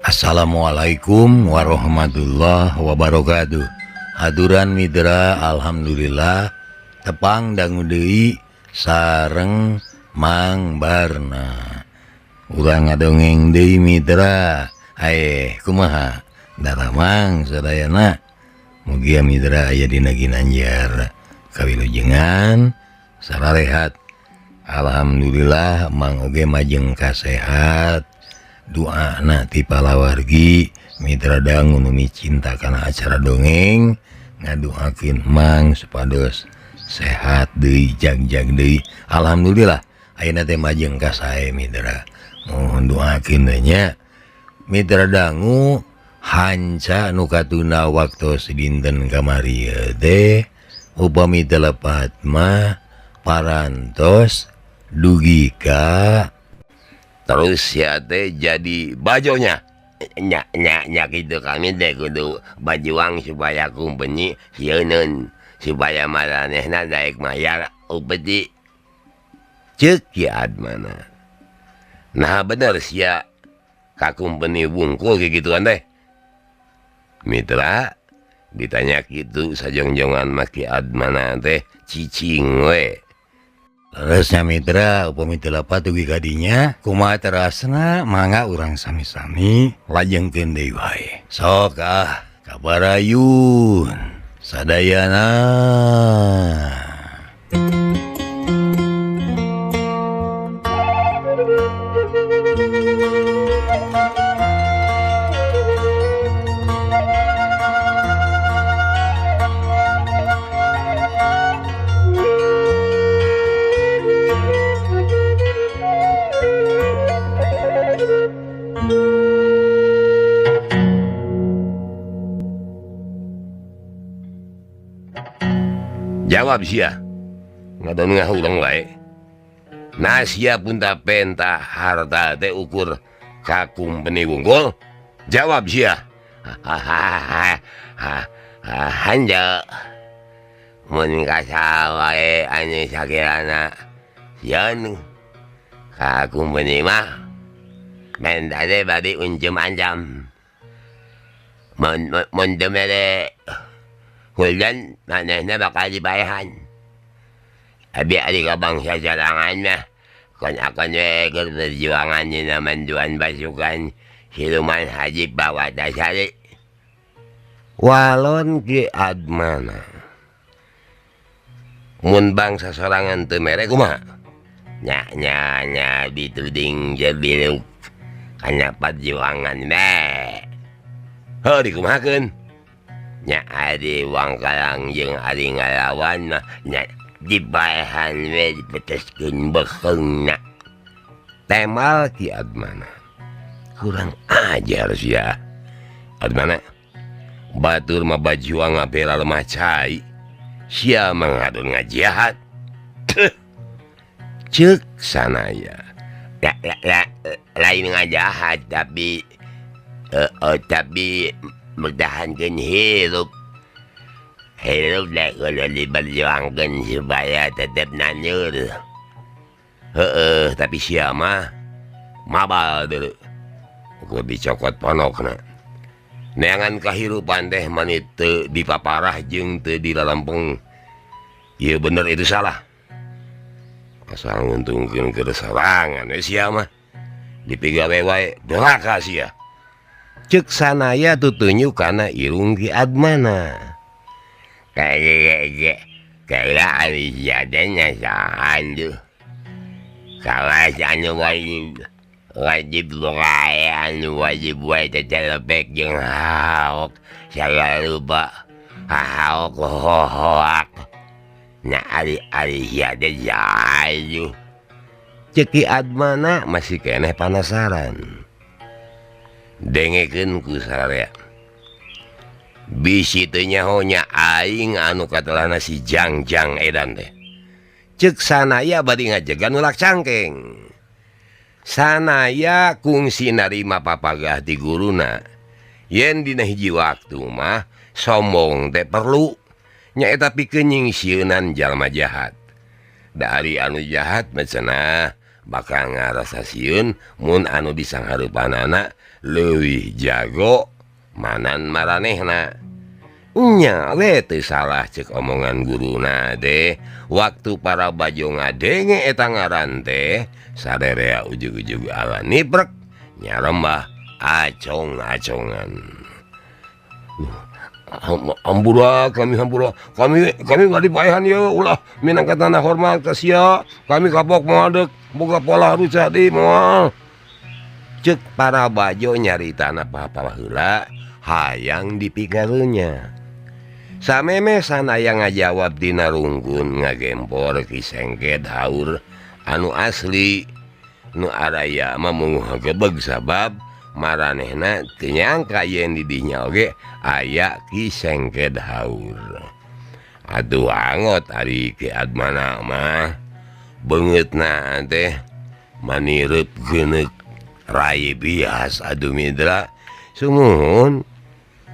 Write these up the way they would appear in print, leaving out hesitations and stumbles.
Assalamualaikum warahmatullahi wabarakatuh. Aduran Mitra, alhamdulillah tepang dangu deui sareng Mang Barna. Urang ngadongeng deui Mitra. Aeh, kumaha? Daramang sadayana. Mugia Mitra aya dina ginanjar kawilujengan sararehat. Alhamdulillah Mang oge majeng kasehat. Doana ti palawargi Mitra dangu nu micinta kana acara dongeng ngadoakeun Mang supados sehat deui jag-jag deui. Alhamdulillah ayeuna teh majeng ka sae Mitra. Mohon doakeun we nya. Mitra dangu hanca nu katuna waktos dinten kamari teh upami teu lepat mah parantos dugi ka terus ya teh jadi bajonya nya nya nya gitu kami teh kudu bajuang supaya kumpeni sieun supaya maranehna daek mayar upeti ceuk Ki Admana. Nah bener sia ka kumpeni wungkul kayak gituan teh Mitra ditanya gitu sajongjongan mah Ki Admana teh cicing we. Leresnya Mitra, upami teu lepat dugi ka dinya kumaha terasna mangga urang sami-sami lajengkeun deui wae. Sok ah kabarayun sadayana. Jawab sia ngadon ngahuleng wae. Nah sia punta penta harta teh ukur ka kumpeni wungkul. Jawab sia. Hanja mun kasa wae anu sakirana sieun ka kumpeni mah menta teh bade uncem ancam. Mun teu mere hujan manehna bakal dibayahan. Abi ari ka bangsa sorangan mah kon akon we keur perjuangan dina manduan pasukan siluman Haji Pawatasari. Walon Ki Admana. Mun bangsa sorangan teu mere kumaha? Nya nya nya dituding jebiluk kana perjuangan we. Heuh dikumahakeun? Nya ari wangkalang jeung ari ngalawan mah nya dibaehan we dipeteskeun beukeungna. Temal Ki Admana. Kurang ajar sia. Admana batur mah bajuang ngabela lemah cai. Sia mah ngadon ngajahat. Ceuk sanaya. Lain ngajahat tapi tapi bertahankan hirup. Hirup deh kalau diperjuangkan supaya tetap nanyur. Heeh, tapi sia mah mabal deuleu. Ukur dicokot ponokna. Neangan kahirupan teh mani teu dipaparah jeung teu dilalempeng. Ieu bener itu salah. Asal nguntungkeun keur sorangan we sia mah. Dipigawe wae doraka sia. Ceuk sanaya tutunjuk kana irung Ki Admana. Kayak ari sia teh nyasahan tuh. Kawas anu wajib wae anu wajib wae tetelepek jeung haok sagala rupa haok hohoak. Nah ari ari sia teh jayu. Ceuk Ki Admana masih keneh panasaran. Dengekeun ku sararea. Bisi teu nyaho nya aing anu katelahna si Jangjang edan teh. Ceuk sanaya bari ngajegan ulak cangkeng. Sanaya kungsi narima papagah ti guruna. Yen dina hiji waktu mah sombong teh perlu. Nyaeta pikeun nyingsieunan jalma jahat. Da ari anu jahat mah cenah Bakal ngarasa sieun mun anu disanghareupanana leuwih jago manan maranehna. Nya we teu salah cek omongan guruna teh. Waktu para bajo ngadenge eta ngaran teh sarerea ujug-ujug ala niprek nyarembah acong-acongan. Hampura kami, hampura kami, kami bari paehan ye ulah minangka tanda hormat ka sia, kami kapok moal deuk boga pola ruca deui moal. Ceuk para bajo nyaritana papa heula hayang dipigareunya. Sameme sanaya ngajawab dina rungkun ngagempor Ki Sengked haur anu asli nu araya mah munguh gebeg sabab maranehna teu nyangka yen di dinya oge aya Ki Sengked haur. Aduh angot ari Ki Admana mah beungeutna teh manireup geuneuk rai bias aduh mitra sumuhun.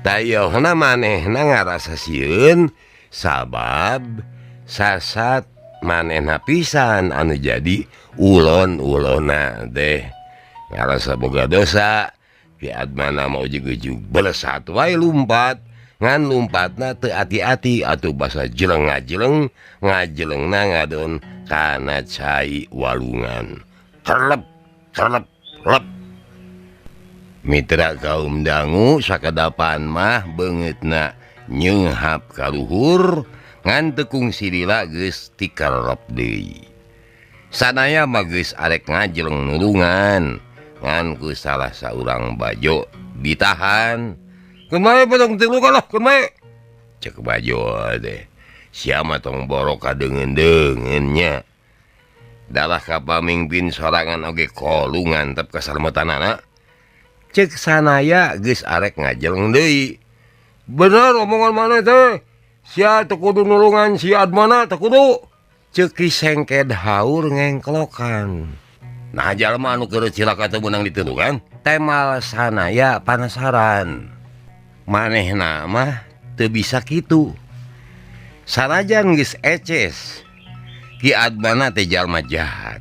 Tayohna manehna ngarasa sieun sabab sasat manehna pisan anu jadi ulon-ulona teh ngarasa boga dosa. Ki Admana mau ujug-ujug belesat wae lumpat ngan lumpatna teu ati-ati atuh basa jeleng ngajeleng ngajelengna ngadon kana cai walungan kerlep kerlep lep. Mitra kaum dangu sakadapan mah beungeutna nyeunghap kaluhur ngan teu kungsi lila geus tikerlep deui. Sanaya mah geus arek ngajeleng nulungan ngan ku salah saurang bajo ditahan. Keun bae potong tilu kalah keun bae. Cek bajo teh. Sia mah tong borok kadeungeun-deungeun nya. Dalah ka pamingpin sorangan oge kolungan tep kasalametanana. Cek sanaya geus arek ngajeleng deui. Bener omongan maneh teh. Sia teu kudu nulungan si Admana teu kudu. Ceuk Ki Sengked haur ngengklokan. Nah jalma anu keur cilaka teu meunang ditulungan. Temal sanaya panasaran. Manehna mah teu bisa kitu. Sanajan geus eces. Ki Admana teh jalma jahat.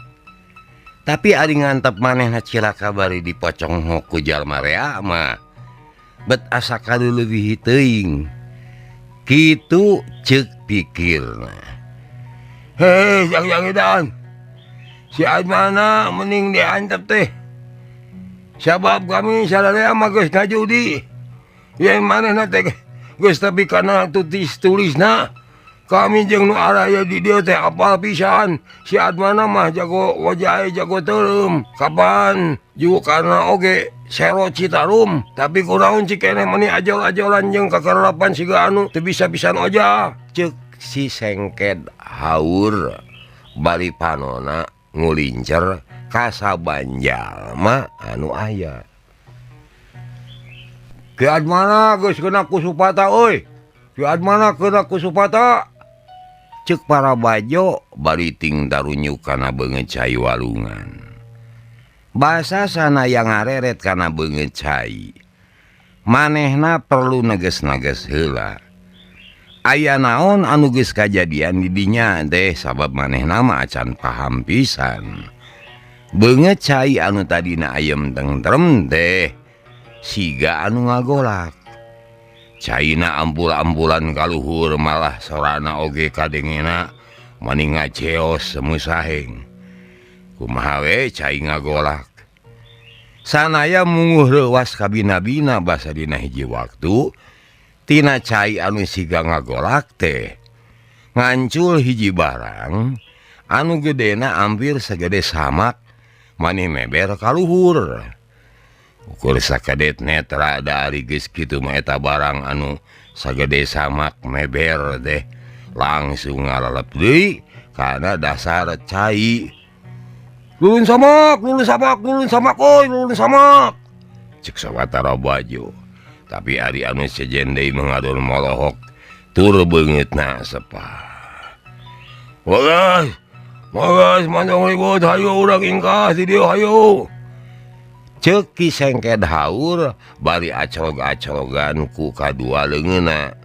Tapi ari ngantep manehna cilaka bari dipocong ku jalma rea mah bet asa kaleuleuvih teuing. Kitu ceuk pikirna. Hei, jang-jangidan. Si Admana mending diantep teh. Sabab kami sararea mah geus ngajudi. Yen manehna teh geus tepi kana tutis tulisna. Kami jeung nu araya di dieu teh apal pisan. Si Admana mah jago wajahe jago teureum. Kapan juga oge sero Citarum, tapi kunaon cik keneh meni ajol-ajolan jeung kakarelapan siga anu teu bisa pisan oja. Ceuk si Sengked haur bari panona ngulincer ka sabanjalma anu aya. Ki Admana geus kena ku Supata euy. Ki Admana kena ku Supata. Ceuk para bajo bari ting tarunyuk kana beungeut cai walungan. Basa sanaya ngareret kana beungeut cai. Manehna perlu neges-neges heula. Aya naon anu geus kajadian di dinya teh sabab manehna mah acan paham pisan. Beungeut cai anu tadina ayem tentrem teh siga anu ngagolak. Caina ampul-ampulan kaluhur malah sorana oge kadengena mani ngaceos semusaheng. Kumaha we cai ngagolak. Sanaya munguh reuwas kabina-bina basa dina hiji waktu tina cai anu siga ngagolak teh ngancul hiji barang anu gedena hampir segede samak mani meber kaluhur. Ukur sakedet netra dari geus kitu mah eta barang anu sagede samak meber teh langsung ngalalep deui kana dasar cai. Lulun samak, lulun samak, lulun samak euy, lulun samak. Ceuk sawatara bajo. Tapi ari anu sejen deui mengadon molohok tur beungeutna sepah. Wagas, wagas manjong ribut hayu urang ingkah di dieu hayu. Ceuk Ki Sengked haur bari acrog-acrogan ku kadua leungeunna.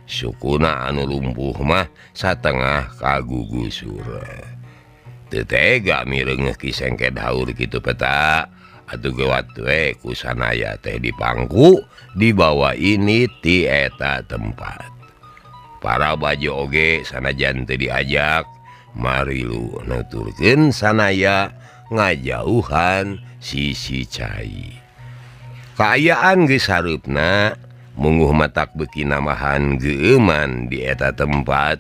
Sukuna anu lumpuh mah satengah kagugusur. Teu tega mireungeuh Ki Sengked haur kitu peta. Atuh gewat we ku Sanaya teh dipangku dibawa ini ti eta tempat. Para bajo oge sanajan teu diajak marilu nuturkeun Sanaya ngajauhan sisi cai. Kaayaan geus hareupna munguh matak beuki namahan geueuman di eta tempat.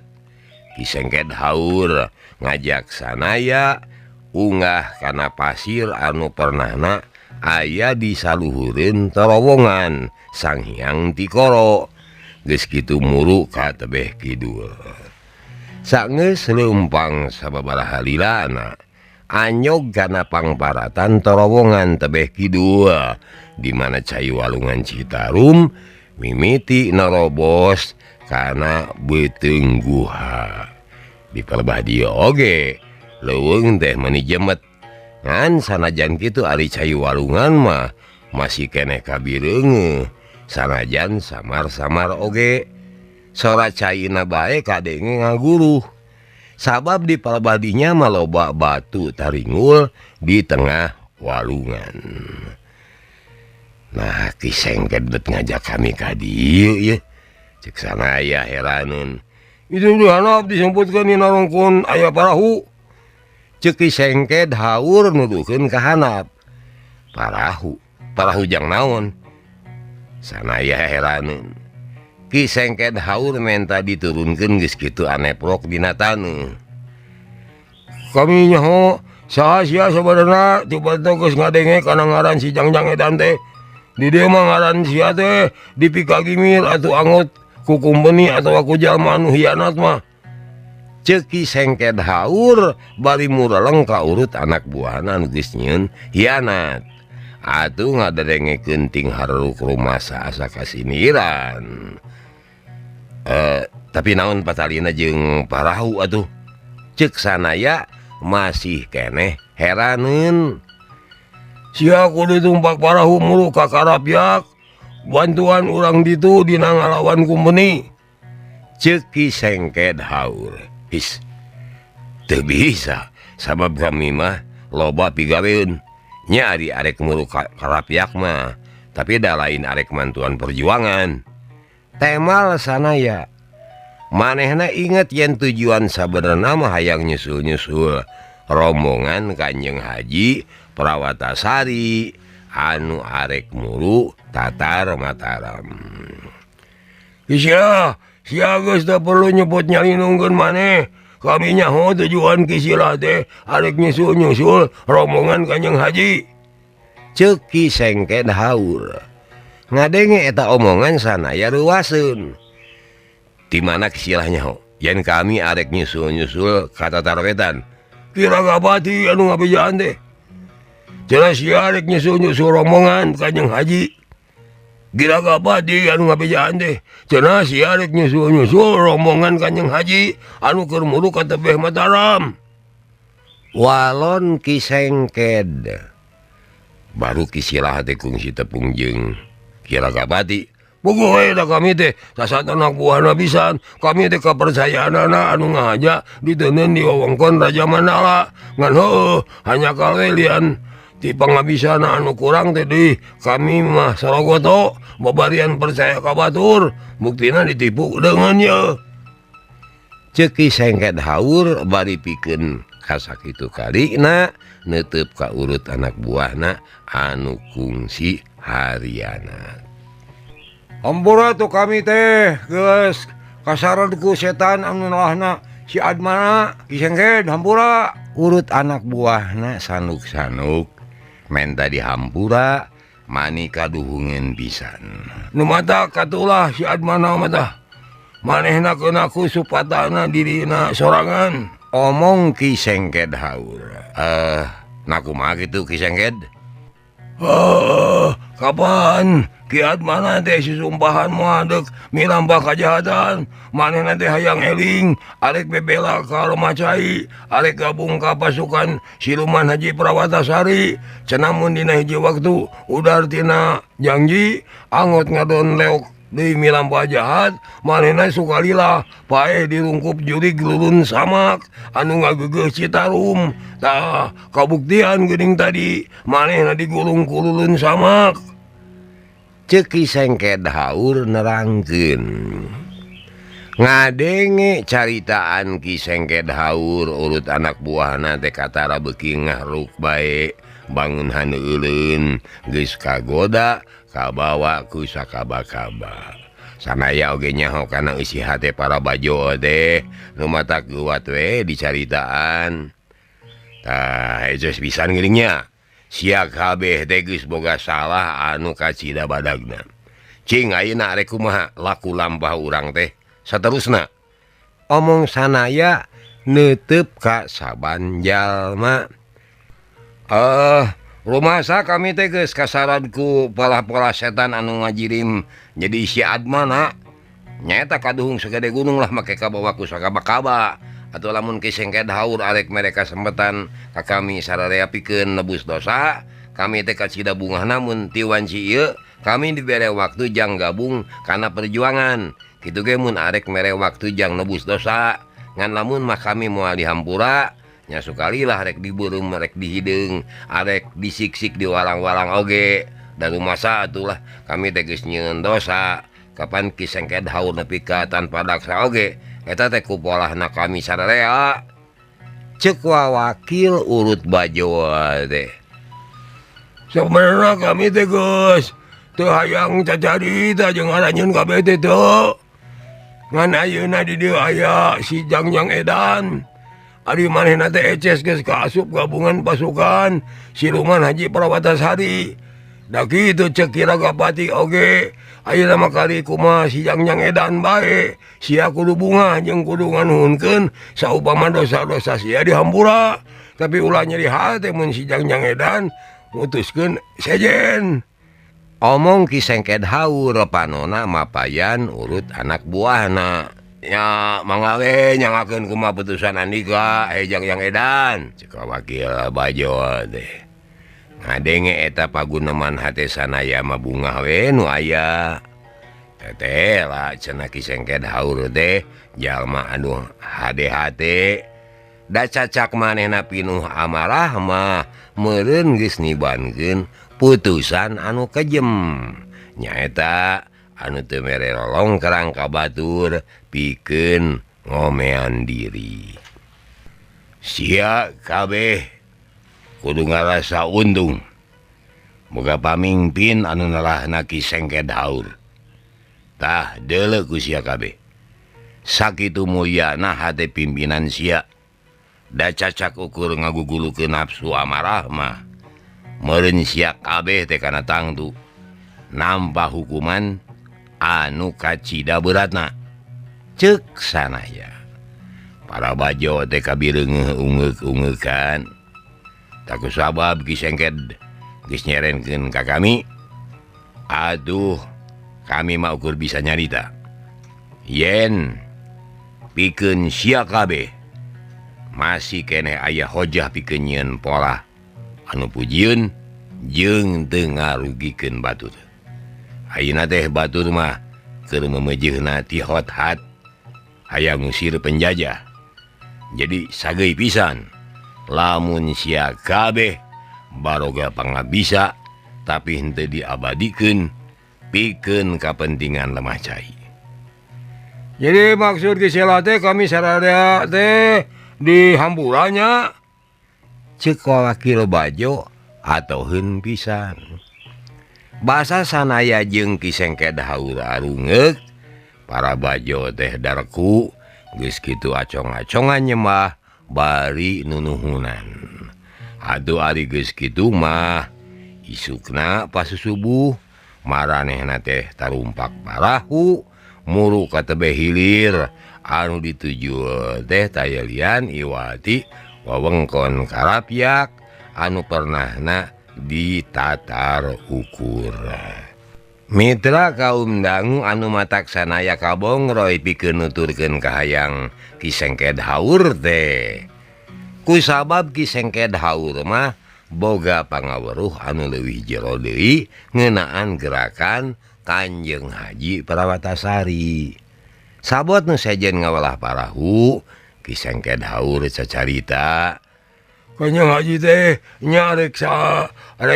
Ki Sengked haur ngajak Sanaya unggah kana pasir anu pernahna aya di saluhureun terowongan Sang Hyang Tikoro. Geus kitu muru ka tebeh kidul. Sanggeus leumpang sababaraha lilana anyog kana pangparatan terowongan tebeh kidul di mana cai walungan Citarum mimiti nerobos kana beuteung guha. Di palebah dieu oge leuweung teh meuni jemet. Ngan sanajan kitu ari cai walungan mah masih keneh kabireungeuh sanajan samar-samar oge. Sora caina bae kadenge ngaguruh. Sabab di palebah dinya mah loba batu taringul di tengah walungan. Nah, Ki Sengked bet ngajak kami ka dieu ieu. Cek Sanaya heraneun. Itu dihanap disebutkeun dina rongkon aya parahu. Cek Ki Sengked haur nuduhkeun ka handap. Parahu, parahu jang naon? Sanaya heraneun. Ki Sengked haur menta diturunkeun geus kitu aneprok dina taneuh. Kami nyaho saha sia sabareuna tiba-tiba geus ngadenge kana ngaran si Jangjang edan teh. Di dieu mah ngaran sia teh dipikagimir atuh angot ku kumpeni atawa ku jalma anu hianat mah. Ceuk Ki Sengked haur bari mureleng ka urut anak buahna anu geus nyieun hianat. Atuh ngaderengekeun ting haruruk rumasa asa kasiniran. Tapi naon patalina jeung parahu atuh? Ceuk Sanaya masih keneh heraneun. Sia kudu tumpak parahu muru ka Karapyak. Bantuan urang ditu dina ngalawan kumpeni. Ceuk Ki Sengked haur. His, teu bisa sabab kami mah loba pigaweun. Nya ari arek muru ka Karapyak mah, tapi da lain arek mantuan perjuangan. Temal Sanaya. Manehna inget yen tujuan sabenerna mah hayang nyusul-nyusul rombongan Kanjeng Haji Prawatasari anu arek muru Tatar Mataram. Sia, sia geus teu perlu nyebut nyalinungkeun maneh. Kami nyaho tujuan Ki Sila teh arek nyusul-nyusul rombongan Kanjeng Haji. Ceuk Ki Sengked haur. Ngadenge eta omongan Sanaya reuaseun. Di mana Ki Silah nyaho yen kami arek nyusul-nyusul ka Tatar Wetan? Ki Ragabati anu ngabejaan teh. Cenah sia arek nyusul-nyusul rombongan Kanjeng Haji. Ki Ragabati anu ngabejaan teh. Cenah sia arek nyusul-nyusul rombongan Kanjeng Haji anu keur muru ka tebeh Mataram. Walon Ki Sengked. Baru Ki Silah teh kungsi tepung jeung Ki Ragabati. Puguh we da kami teh sasat anak buahna pisan. Kami teh kapercayaanana anu ngahaja diteundeun di wewengkon Raja Mandala. Ngan heueuh hanya kalian ti pangabisana anu kurang teh deui kami mah sorogoto babarian percaya ka batur buktina ditipu deungeun ye. Ceuk Ki Sengked haur bari pikeun kasakitu kalina neuteub ka urut anak buahna anu kungsi hariana. Hampura tuh kami teh geus kasaran ku setan anu nalahna si Admana. Ki Sengked hampura. Urut anak buahna sanuk-sanuk menta dihampura mani kaduhungeun pisan. Nu mata katulah si Admana mah tah. Manehna keuna ku supatana dirina sorangan. Omong Ki Sengked haur. Nah kumaha kitu Ki Sengked? Kapan Ki Admana teh susumpahan moal deuk milampah kajahatan. Manehna teh hayang eling arek bebela ka Roma Cai, arek gabung ka pasukan Siluman Haji Prawatasari. Cenah mun dina hiji waktu udar tina janji angot ngadon leok Deui milampah jahat manehna sukalila paeh dirungkup jurig lulun samak anu ngageugeuh Citarum. Tah kabuktian geuning tadi manehna digulung ku lulun samak. Ceuk Ki Sengked Haur nerangkeun. Ngadenge caritaan Ki Sengked Haur urut anak buahna teh katara beuki ngahruk bae bangun haneuleun geus kagoda kabawa ku sakaba-kaba. Sanaya oge nyaho kana eusi hate para bajo teh nu matak geuwat we dicaritaan. Tah geus pisan geuning nya. Sia kabeh teh geus boga salah anu kacida badagna. Cing ayeuna arek kumaha laku lampah urang teh saterusna. Omong sanaya neuteup ka saban jalma. Rumasa kami teh geus kasaran ku pola-pola setan anu ngajirim jadi si Admana. Nyaeta kaduhung sagede gunung lah make kabawa ku sakaba-kaba. Atau lamun Ki Sengked Haur arek mereka sempetan ka kami sararea pikeun nebus dosa, kami teh kacida bungah namun ti wanci ieu kami dibere waktu jang gabung kana perjuangan. Kitu ge mun arek mere waktu jang nebus dosa, ngan lamun mah kami moal dihampura, nya sukalilah rek dibeureum rek dihideung, arek disiksik di warang-warang oge. Da rumasa atulah kami teh geus nyieun dosa. Kapan Ki Sengked Haur nepi ka tanpa daksa oge eta teh ku polahna kami sararea. Ceuk wakil urut bajo teh. Sebenarnya kami teh geus teu hayang cacarita jeung aranjeun kabeh teh teu. Ngan ayeuna di dieu aya si Jangjang Edan. Ari manehna teh eces geus kaasup gabungan pasukan siluman Haji Prawatasari. Da kitu ceuk Ki Ragapati oge. Ayeuna mah kali kumaha si Jangjang Edan bae. Sia kudu bungah jeung kudu nganuhunkeun saupama dosa-dosa sia dihampura. Tapi ulah nyeri hate mun si Jangjang Edan mutuskeun sejen. Omong Ki Sengked Haur panona mapayan urut anak buahna. Nya mangga we nyangakeun kumaha putusan Andika Jangjang Edan. Ceuk wakil bajo teh. Ngadenge eta paguneman hate sanaya mah bungah we nu aya. Teteh lah cenah Ki Sengked Haur teh jalma anu hade-hate. Da cacak manehna pinuh amarah mah meureun geus nibankeun putusan anu kejem. Nyaeta anu teu mere lolongkrang ka batur pikeun ngomean diri. Sia kabeh kudu ngarasa untung boga pamingpin anu nerahna Ki Sengked Haur. Tah deuleu ku sia kabeh. Sakitu mulyana hate pimpinan sia. Da cacak ukur ngagugulukeun nafsu amarah mah meureun sia kabeh teh kana tangtu nampa hukuman anu kacida beratna. Ceuk sanaya. Para bajo teh kabireungeuh ungeuk-ungeukan. Taku sabab Ki Sengked geus nyerenkeun ka kami. Aduh, kami mah ukur bisa nyarita. Yen pikeun sia kabeh masih keneh aya hojah pikeun nyieun polah anu pujieun jeung teu ngarugikeun batur. Ayeuna teh batur mah keur memejeuhna ti hot-hat hayang ngusir penjajah. Jadi sageuy pisan lamun sia kabeh baroga pangabisa tapi henteu diabadikeun pikeun kapentingan lemah cai. Jadi maksud Ki Sela teh kami sararea teh di hampurannya. Ceuk wakil bajo atoheun pisan. Basa sanaya jeung Ki Sengked Haur arungeuk para bajo teh darku geus kitu acong-acongan nyembah bari nunuhunan. Aduh ari geus kitu mah isukna pas subuh maranehna teh tarumpak parahu muru ka tebeh hilir anu dituju teh tayalian iwati wewengkon Karapyak anu pernahna ditatar ukur. Mitra kaum dangu anu matak sanaya kabongroy pikeun nuturkeun kahayang Ki Sengked Haur teh. Ku sabab Ki Sengked Haur mah boga pangaweruh anu leuwih jero deui ngeunaan gerakan Kanjeng Haji Prawatasari. Sabot nu sejen ngawalah parahu Ki Sengked Haur cacarita. Kanjeng Haji teh nya rek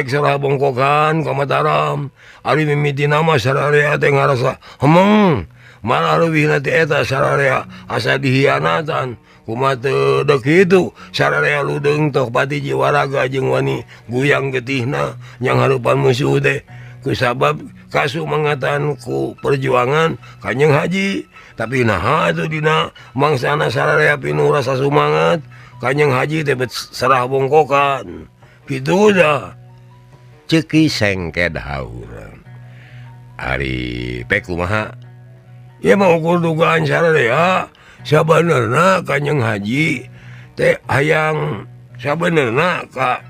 sarah bongkokan ka Mataram. Ari mimitina mah sararea teh ngarasa hemeng. Malah leuwihna teh eta sararea asa dihianatan. Kumaha teu deuk kitu sararea ludeung tok pati jiwaraga jeung wani guyang getihna nyang hareupan musuh teh. Kusabab kasumangatan ku perjuangan Kanjeng Haji. Tapi naha atuh dina mangsana sararea pinuh rasa sumangat Kanjeng Haji teh serah bongkokan. Kitu dah. Ceuk Ki Sengked Haur. Ari pek kumaha? Ya mah ukur dugaan sararea sabenerna Kanjeng Haji teh hayang sabenerna ka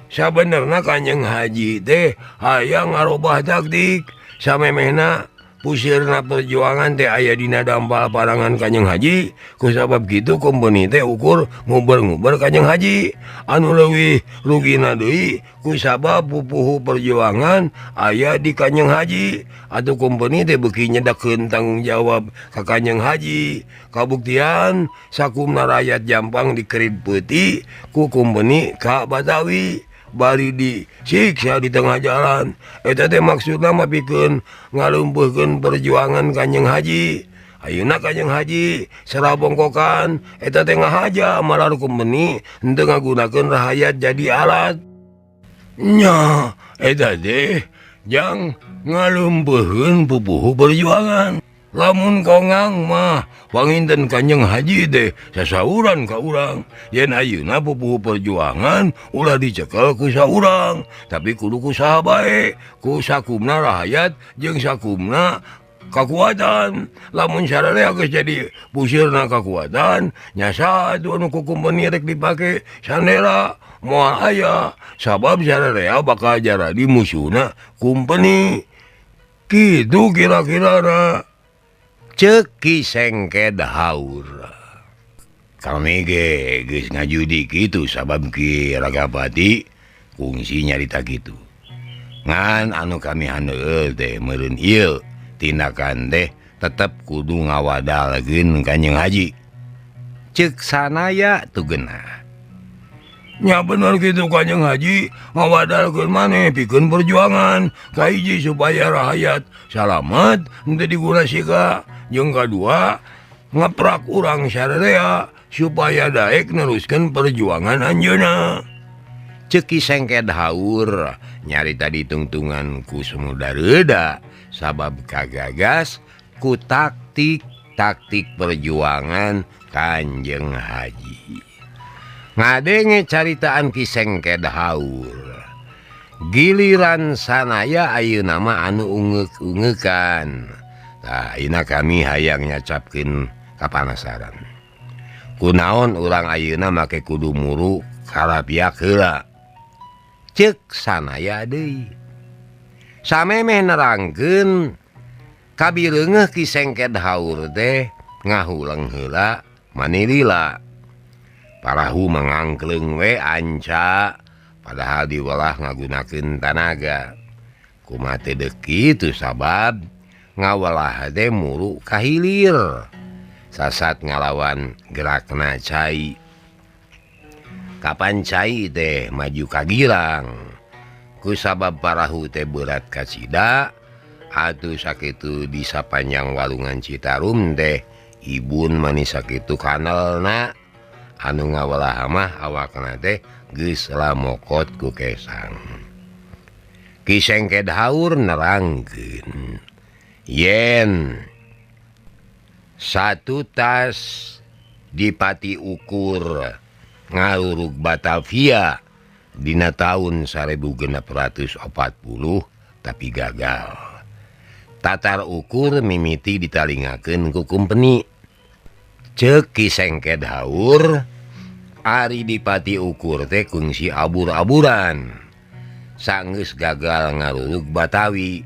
sabenerna Kanjeng Haji teh hayang ngarobah taktik samemehna pusirna perjuangan teh aya dina dampal parangan Kanjeng Haji. Kusabab kitu kompeni teh ukur nguber-nguber Kanjeng Haji. Anu leuwih rugina deui kusabab pupuhu perjuangan aya di Kanjeng Haji. Atuh kompeni teh beuki nyedekeun tanggung jawab ka Kanjeng Haji. Kabuktian sakumna rakyat Jampang dikerit peuti ku kompeni ka Batawi. Bari disiksa di tengah jalan. Eta teh maksudna mah pikeun ngalumpuhkeun perjuangan Kanjeng Haji. Ayeuna Kanjeng Haji serah bongkokan eta teh ngahaja malah kumpeni henteu ngagunakeun rahayat jadi alat. Nya eta teh jang ngalumpuhkeun pupuhu perjuangan. Lamun kongang mah panginten Kanjeng Haji teh sasauran ka urang. Yen ayeuna pupuhu perjuangan ulah dicekel ku saurang, tapi kudu ku saha bae, ku sakumna rahayat jeung sakumna kakuatan. Lamun sararea geus jadi pusirna kakuatan, nya saha anu ku kumpeni rek dipake sandera moal aya, sabab sararea bakal jaradi musuhna kumpeni. Kitu kira-kirana. Ceuk Ki Sengked Haur. Kami ge geus ngajudi kitu sabab Ki Ragapati kungsi nyarita kitu. Ngan anu kami haneueul teh meureun ieu tindakan teh tetep kudu ngawadalkeun Kanjeng Haji. Ceuk sanaya tu geunah. Nya bener kitu Kanjeng Haji ngawadalkeun maneh pikeun perjuangan. Kahiji supaya rahayat salamet henteu digurasika. Jeung kadua ngeprak urang sararea supaya daek neruskeun perjuangan anjeunna. Ceuk Ki Sengked Haur nyarita ditungtungan ku Sumudareuda sabab kagagas ku taktik-taktik perjuangan Kanjeng Haji. Ngadenge caritaan Ki Sengked Haur. Giliran sanaya ayeuna mah anu ungeuk-ungeukan. Tah ayeuna kami hayang nyacapkeun kapanasaran. Kunaon urang ayeuna make kudu muru karapiak heula. Ceuk sanaya deui. Samemeh nerangkeun kabireungeuh Ki Sengked Haur teh ngahuleng heula manilila. Parahu mangangkleung we anca padahal diwelah ngagunakeun tanaga. Kumaha teh deuk kitu sabab ngawelah teh muru ka hilir. Sasat ngalawan gerakna cai. Kapan cai teh maju ka girang. Ku sabab parahu teh berat kacida atuh sakitu di sapanjang walungan Citarum teh ibun manis sakitu kanelna. Anu ngawelah mah awakna teh geus lamokot ku kesang. Ki Sengked Haur nerangkeun yen satu tas dipati ukur ngalurug Batavia dina taun 1640 tapi gagal. Tatar ukur mimiti ditalingakeun ku kumpeni. Ceuk Ki Sengked Haur ari dipati ukur teh kungsi abur-aburan. Sanggeus gagal ngarurug Batawi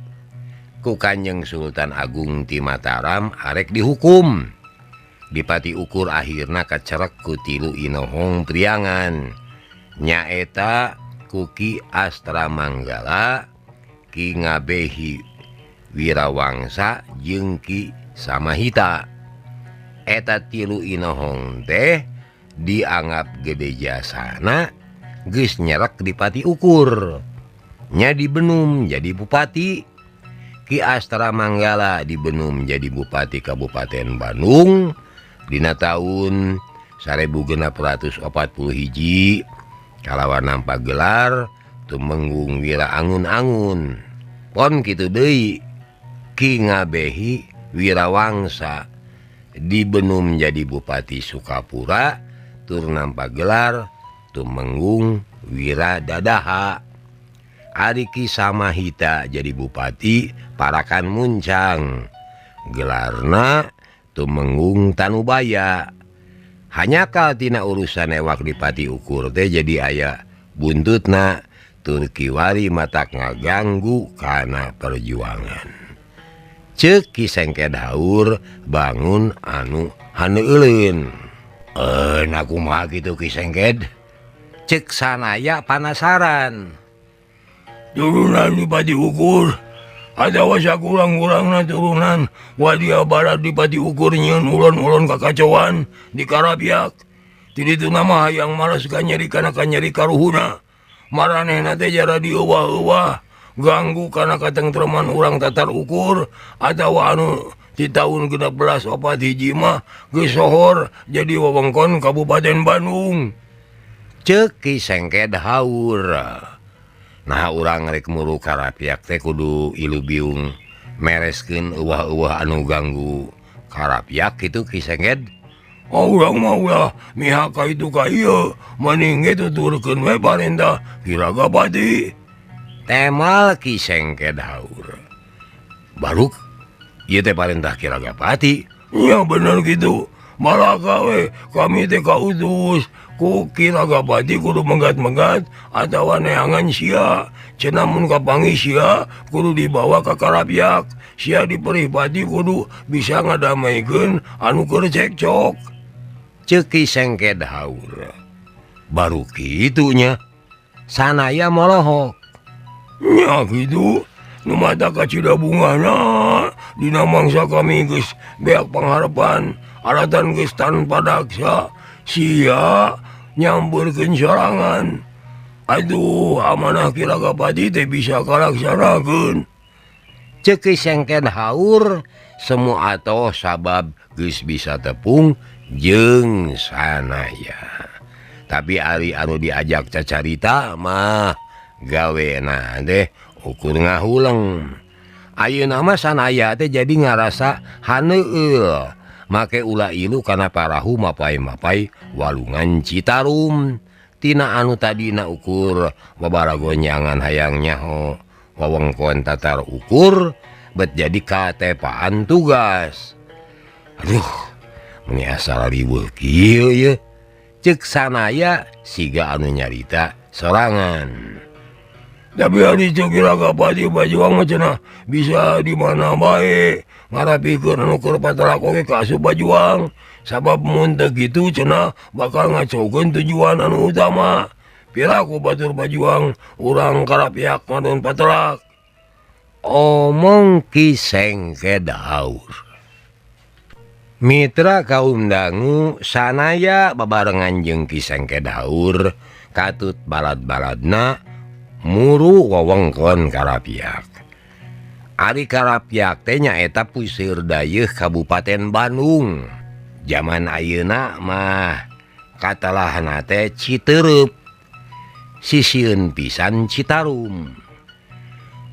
ku Kanjeng Sultan Agung ti Mataram arek dihukum. Dipati ukur akhirna kacerek ku tilu inohong Priangan. Nyaeta ku Ki Astra Manggala, Ki Ngabehi Wirawangsa jeung Ki Samahita. Eta tilu inohong teh dianggap gede jasana geus nyerek di Pati Ukur. Nya di Benum jadi bupati. Ki Astra Manggala di Benum jadi bupati Kabupaten Bandung dina taun 1641 kalawan nampa gelar Tumenggung Wira Angun-Angun. Pon kitu deui Ki Ngabehi Wirawangsa di Benum jadi bupati Sukapura tur nampa gelar Tumenggung Wira Dadaha. Ari Ki Samahita jadi bupati Parakan Muncang, gelarna Tumenggung Tanubaya. Hanyakal tina urusan ewak di Pati Ukur teh jadi aya buntutna tur kiwari matak ngaganggu kana perjuangan. Ceuk Ki Sengked Haur bangun anu haneuleun. Nah kumaha kitu Ki Sengked? Ceuk sanaya panasaran. Turunan di Pati Ukur atawa sakurang-kurangna turunan wadia barat di Pati Ukur nyieun ulon-ulon kakacauan di Karapiak. Ti ditu mah hayang malas kanyeri kana kanyeri karuhuna. Maranehna teh jara dieuwah-euwah ganggu kana katengtreman urang Tatar Ukur atawa anu di tahun 1641 mah geus sohor jadi wewengkon Kabupaten Bandung. Ceuk Ki Sengked Haur. Nah urang rek muru Karapiak teh kudu ilu biung mereskeun euwah-euwah anu ganggu Karapiak kitu Ki Sengked. Oh, urang mah ulah mihak ka itu ka ieu, mending ge tuturkeun we parentah Ki Ragapati. Temal Ki Sengked Haur. Baruk ieu teh parentah Ki Ragapati. Nya bener kitu. Malaka we kami teh kautus ku Ki Ragapati kudu menggat-menggat atawa neangan sia. Cenah mun kapanggih sia kudu dibawa ka Karapiak. Sia diperipati kudu bisa ngadamaikeun anu keur cekcok. Ceuk Ki Sengked Haur. Baru kitu nya sanaya molohok. Nya kitu nu mata kacida bungahna dina mangsa kami geus beak pangharepan alatan geus tanpa daksa sia nyambeurkeun sorangan. Aduh, amanah Ki Ragapati teh bisa kalaksanakeun. Ceuk Ki Sengked Haur semua atoh sabab geus bisa tepung jeung sanaya. Tapi ari anu diajak cacarita mah gawena teh ukur ngahuleng. Ayeuna mah sanaya teh jadi ngarasa haneueul make ulah ilu kana parahu mapai-mapai walungan Citarum. Tina anu tadina ukur babaragonyangan hayang nyaho wewengkon Tatar Ukur bet jadi katepaan tugas. Aduh, meni asal riweuh kieu ye. Ceuk sanaya siga anu nyarita sorangan. Tapi ari ceuk Ki Ragapati bajuang mah cenah bisa di mana bae ngarapikeun anu keur patelak oge ka asup bajuang. Sabab mun teu kitu cenah bakal ngacaukeun tujuan anu utama. Piraku batur bajuang urang Karapiak ngadon patelak. Omong Ki Sengked Haur. Mitra kaum dangu sanaya babarengan jeung Ki Sengked Haur katut balad-baladna muru wewengkon Karapiak. Ari Karapiak teh nyaeta puseur dayeuh Kabupaten Bandung. Jaman ayeuna mah katalahna teh Citeureup, sisieun pisan Citarum.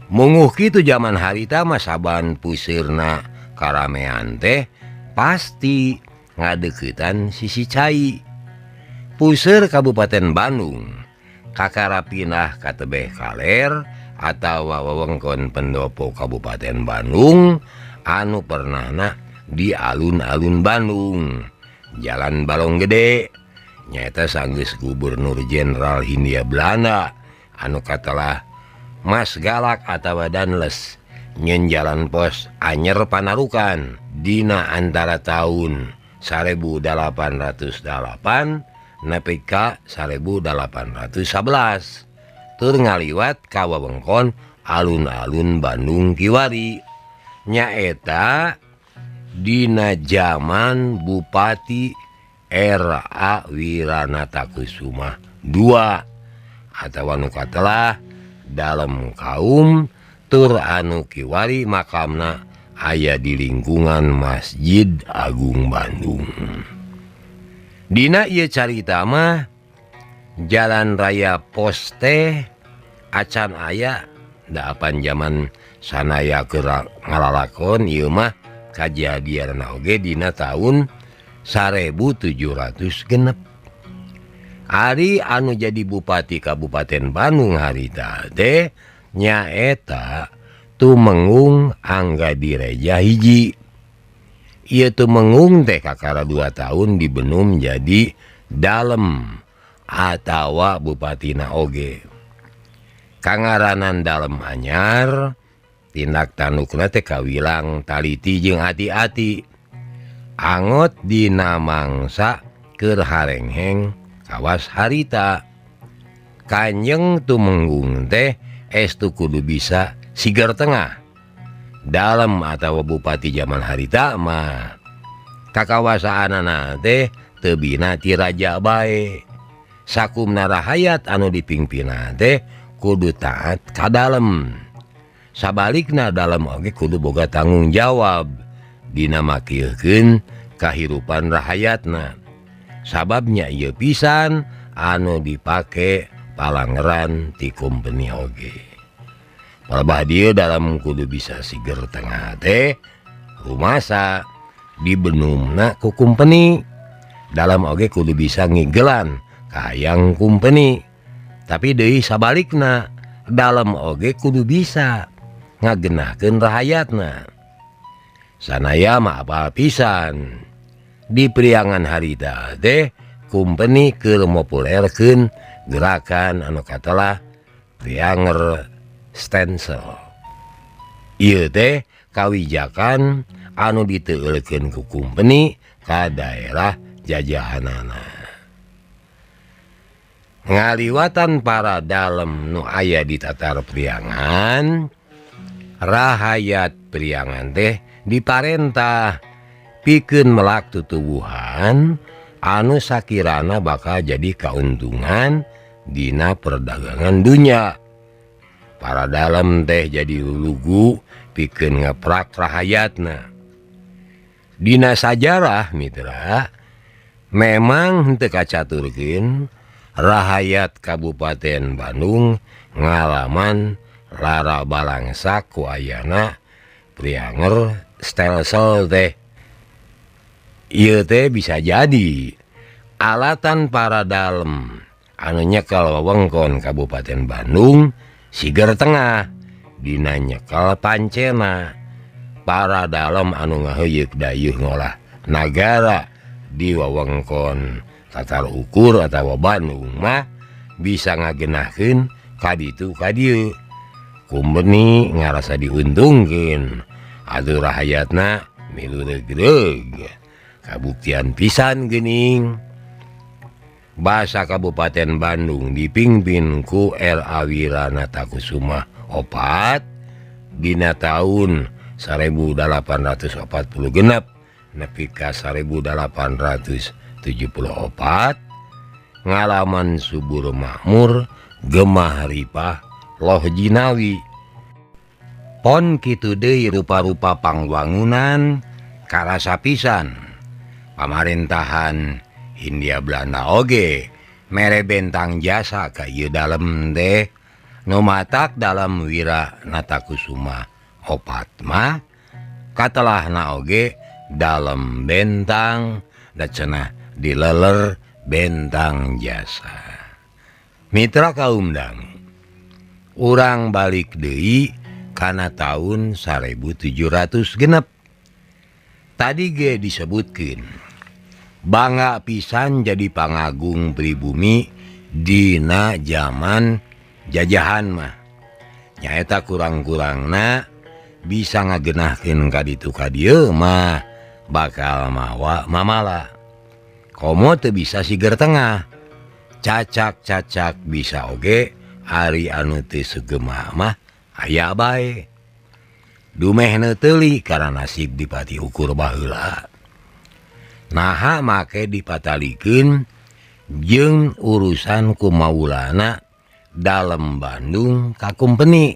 Munguh kitu jaman harita mah saban puseurna karamean teh pasti ngadeuketan sisi cai. Puseur Kabupaten Bandung kakara pindah ka tebeh kaler atawa wewengkon pendopo Kabupaten Bandung anu pernahna di alun-alun Bandung, Jalan Balong Gede, nyaeta sanggeus Gubernur Jenderal Hindia Belanda anu katelah Mas Galak atawa Danles nyeun jalan pos Anyer Panarukan dina antara tahun 1808 nepi ka 1811 tur ngaliwat ka wewengkon alun-alun Bandung kiwari. Nyaeta dina zaman Bupati R.A. Wiranatakusuma II atawa nu katelah dalam kaum tur anu kiwari makamna aya di lingkungan Masjid Agung Bandung. Dina ieu carita mah Jalan Raya Pos teh acan aya daapan zaman sanaya keur ngalalakon ieu mah kajadianna oge dina taun 1700 genep. Ari anu jadi bupati Kabupaten Bandung harita teh nyaeta Tumenggung Anggadireja hiji. Ieu Tumenggung teh kakara 2 tahun dibenum jadi dalem atawa bupatina oge. Kangaranan dalem anyar tindak tandukna teh kawilang taliti jeung hati-hati. Angot dina mangsa keur harengheng kawas harita. Kanjeng Tumenggung teh estu kudu bisa siger tengah. Dalem atawa bupati zaman harita mah kakawasaanana teh teu bina ti raja bae. Sakumna rahayat anu dipingpina teh kudu taat ka dalem. Sabalikna dalem oge kudu boga tanggung jawab dina makilkeun kahirupan rahayatna. Sababnya ieu pisan anu dipake palangeran ti kumpeni oge. Palebah dieu dalam kudu bisa siger tengah teh rumasa dibenumna ku kumpeni. Dalam oge kudu bisa ngigelan kahayang kumpeni. Tapi deui sabalikna dalam oge kudu bisa ngagenahkeun rahayatna. Sanaya mah apal pisan. Di Priangan harita teh kumpeni keur mopulerkeun gerakan anu katelah Prianger Stelsel. Ieu teh kawijakan anu diteueulkeun ku kumpeni ka daerah jajahanana. Ngaliwatan para dalem nu aya di Tatar Priangan, rahayat Priangan teh diparentah pikeun melak tutuwuhan anu sakirana bakal jadi kauntungan dina perdagangan dunya. Para dalem teh jadi lulugu pikeun ngeprak rahayatna. Dina sajarah mitra memang henteu kacaturkeun rahayat Kabupaten Bandung ngalaman lara balangsa ku ayana Prianger Stelsel teh. Ieu teh bisa jadi alatan para dalem anu nyekel wewengkon Kabupaten Bandung siger tengah dina nyekel pancena. Para dalem anu ngaheuyeuh dayeuh ngolah nagara di wewengkon Tatar Ukur atawa Bandung mah bisa ngagenahkeun ka ditu ka dieu. Kumpeni ngarasa diuntungkeun atuh rahayatna milu regreg. Kabuktian pisan geuning. Basa Kabupaten Bandung dipimpin ku R.A. Wiranatakusuma opat dina taun 1840 genep nepi ka 1874 ngalaman subur makmur gemah ripah loh jinawi. Pon kitu deui rupa-rupa pangwangunan karasa pisan. Pamarentahan Hindia Belanda oge mere bentang jasa ka ieu dalem teh nu matak dalam Wiranatakusuma opat mah katelahna oge dalem bentang da cenah dileler bentang jasa. Mitra kaum dang, urang balik deui kana taun 1700 genep. Tadi ge disebutkeun bangga pisan jadi pangagung pribumi dina zaman jajahan mah. Nyaeta kurang-kurangna bisa ngagenahkeun ka ditu ka dieu mah bakal mawa mamala. Komo teu bisa siger tengah. Cacak-cacak bisa oge ari anu teu segema mah aya bae. Dumeh neuteli karena nasib Dipati Ukur baheula. Naha make dipatalikeun jeung urusan ku Maulana Dalem Bandung ka kumpeni.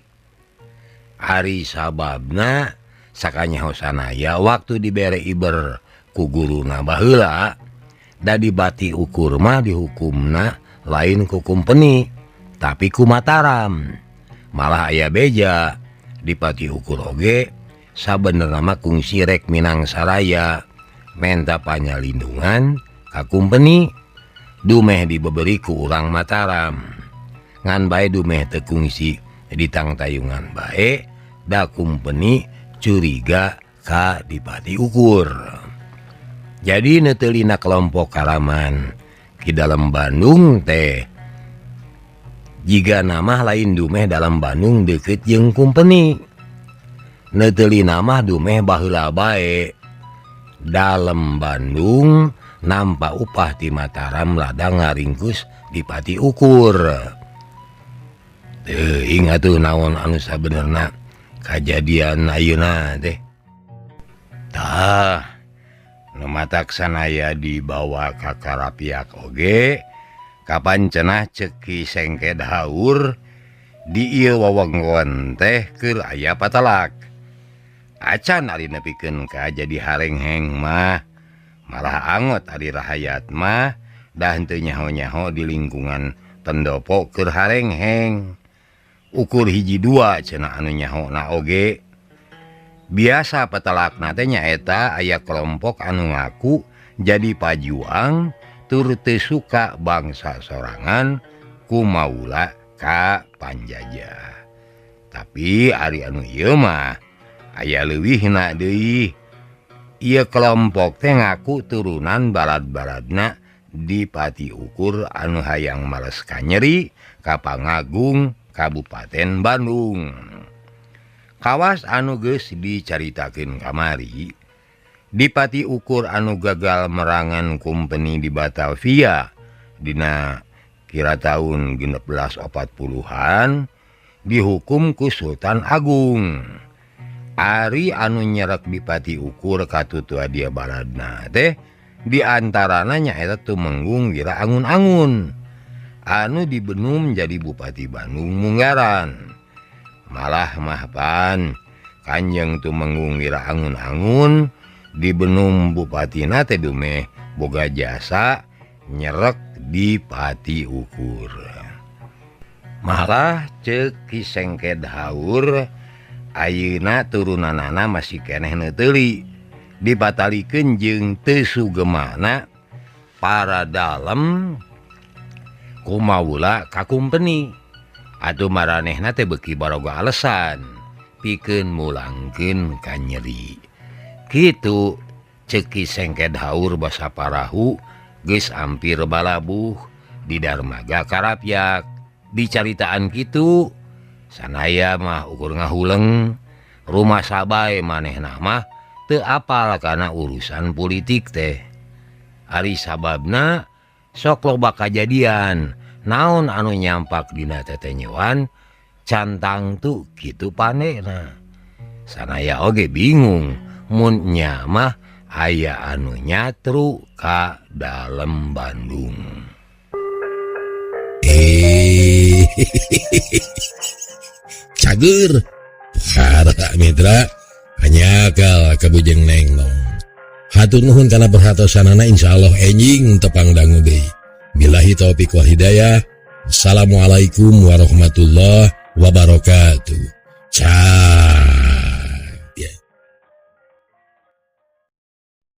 Ari sababna sakanyaho sanaya waktu dibere iber ku guruna baheula da Dipati Ukur mah dihukumna lain ku kumpeni tapi ku Mataram. Malah aya beja Dipati Ukur oge sabenerna mah kungsi rek Minang Saraya menta panyalindungan ka kumpeni dumeh dibeberi ku urang Mataram. Ngan bae dumeh teu kungsi ditangtayungan bae da kumpeni curiga ka Dipati Ukur. Jadi neuteulina kelompok Karaman di dalam Bandung teh jika nama lain dumeh dalam Bandung deket jeung kumpeni. Neuteulina mah dumeh baheula bae Dalem Bandung nampa upah ti Mataram ladang ngaringkus Dipati Ukur. Teuing atuh naon anu sabenerna kajadian ayeuna teh. Tah nu matak sanaya dibawa ka Karapiak oge kapan cenah ceuk Ki Sengked Haur di ieu wewengkon teh keur aya patalak. Acan ari nepikeun ka jadi harengheng mah malah angot ari rahayat mah dah henteu nyaho-nyaho di lingkungan pendopo keur harengheng. Ukur hiji dua cenah anu nyahona oge. Biasa petelakna teh nyaeta aya kelompok anu ngaku jadi pajuang tur teu suka bangsa sorangan ku maula ka panjajah. Tapi ari anu ieu mah aya leuwihna deui. Ieu kelompok teh ngaku turunan balad-baladna Dipati Ukur anu hayang males kanyeri ka Pangagung Kabupaten Bandung. Kawas anu geus dicaritakeun kamari, Dipati Ukur anu gagal merangan kumpeni di Batavia dina kira tahun 1640-an dihukum ku Sultan Agung. Ari anu nyerek Dipati Ukur katutua dia baladna teh diantarana nyaeta Tumenggung Wira Angun-Angun anu dibenum jadi Bupati Bandung Munggaran. Malah mahpan Kanjeng Tumenggung Wira Angun-Angun dibenum bupatina teh dumeh boga jasa nyerek Dipati Ukur. Malah ceuk Ki Sengked Haur ayeuna turunanana masih keneh neuteuli dibatalikeun jeung teu sugemana para dalem ku maula ka kumpeni. Atuh maranehna teh beuki baroga alesan pikeun mulangkeun ka nyeri. Kitu ceuk Ki Sengked Haur basa parahu geus ampir balabuh di darmaga Karapyak. Dicaritaan kitu sanaya mah ukur ngahuleng rumah sabae manehna mah teu apal kana urusan politik teh. Ari sababna sok loba kajadian naon anu nyampak dina tetenyoan cantang tu kitu panena. Sanaya oge bingung mun nya mah aya anu nyatru ka dalem Bandung. Cager para mitra hanyakal kabujeng nenglong. Hatur nuhun kana perhatosanana, insyaallah enjing tepang dangu deui. Billahi taufiq wal hidayah. Assalamualaikum warahmatullahi wabarakatuh.